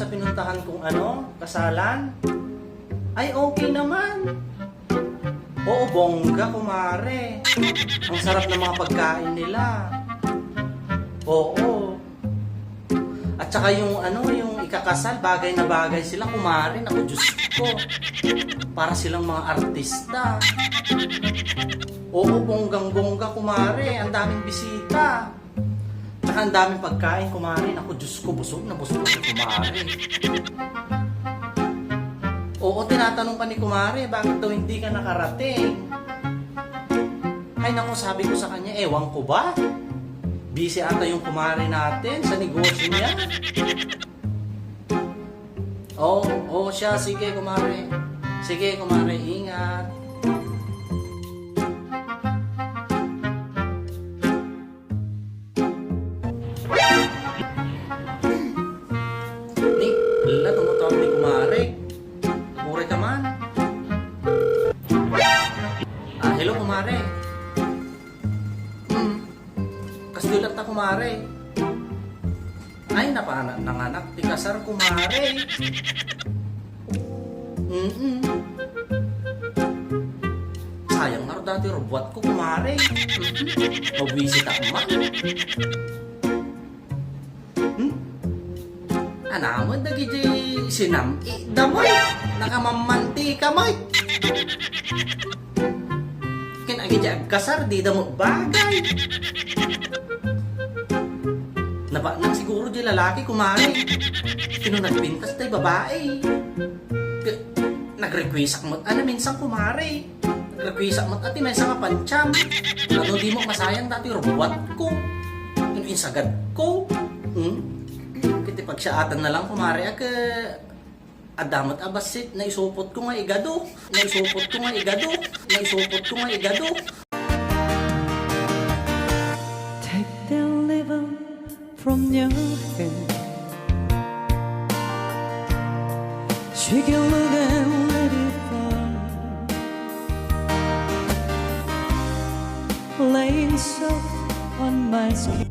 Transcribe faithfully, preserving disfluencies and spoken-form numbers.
pinuntahan kong ano, kasalan. Ay, okay naman. Oo, bongga, kumare. Ang sarap ng mga pagkain nila. Oo. At saka yung ano, yung ikakasal, bagay na bagay sila, kumare. Naku, Diyos ko. Para silang mga artista. Oo, bonggang-bongga, kumare. Ang daming bisita. Tsaka ang daming pagkain, kumare. Naku, Diyos ko, busog na busog si kumare. Oo, tinatanong pa ni kumare, bakit daw hindi ka nakarating? Ay, naku, sabi ko sa kanya, ewan ko ba? Busy ata yung kumare natin sa negosyo niya. Oh, oh, siya. Sige, kumare. Sige, kumare. Ingat. Ni, ala, tumutawag ni kumare. Uray ka man. Ah, hello, kumare. Hmm. Kastoy latta, kumare. Ay, napana, nanganak ti kasar, kumare. Mm-mm. Sayang nga dati rubuat ko, kumare. Mm-mm. Mabwisita man. Hmm? Anamon dagiti sinam-i da mo. Nakamamantika mo. Ken agidi agkasar, di da mo bagay. Nabaknang siguro di lalaki, kumare. Sino nagpintas tay babae? Ke-, nag-request ak met, ano, minsan, kumare. Nag-request ak met, ati, may sanga pancham. Ano, di mo masayang dati rubuat ko. Ano, insagad ko? Hmm? Kiti pagsiaatan na lang, kumare, ak, eh, Adda met a bassit, naisupot ko nga igado. Naisupot ko nga igado. Naisupot ko nga igado. Take the leaven from your head. Shake your leg and let it fall. Laying soft on my skin.